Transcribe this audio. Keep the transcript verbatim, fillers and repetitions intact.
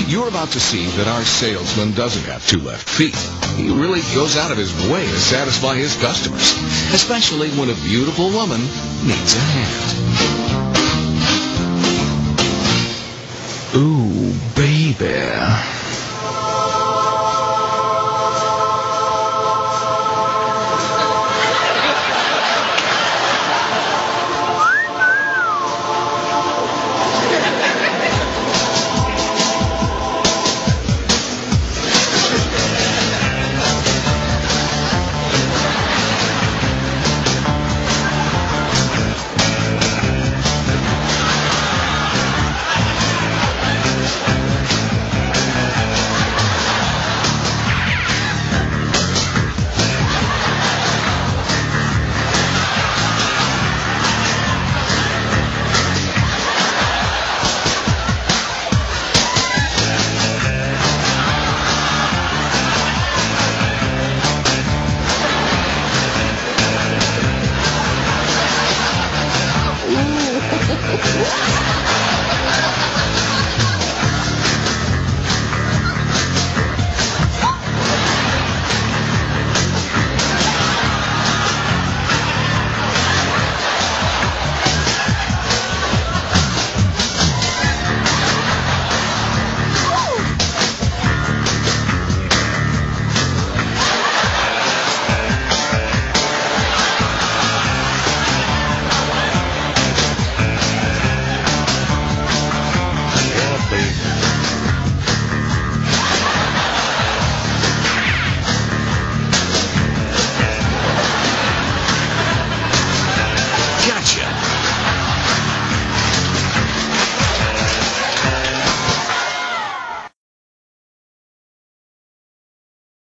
You're about to see that our salesman doesn't have two left feet. He really goes out of his way to satisfy his customers, especially when a beautiful woman needs a hand. Ooh, baby.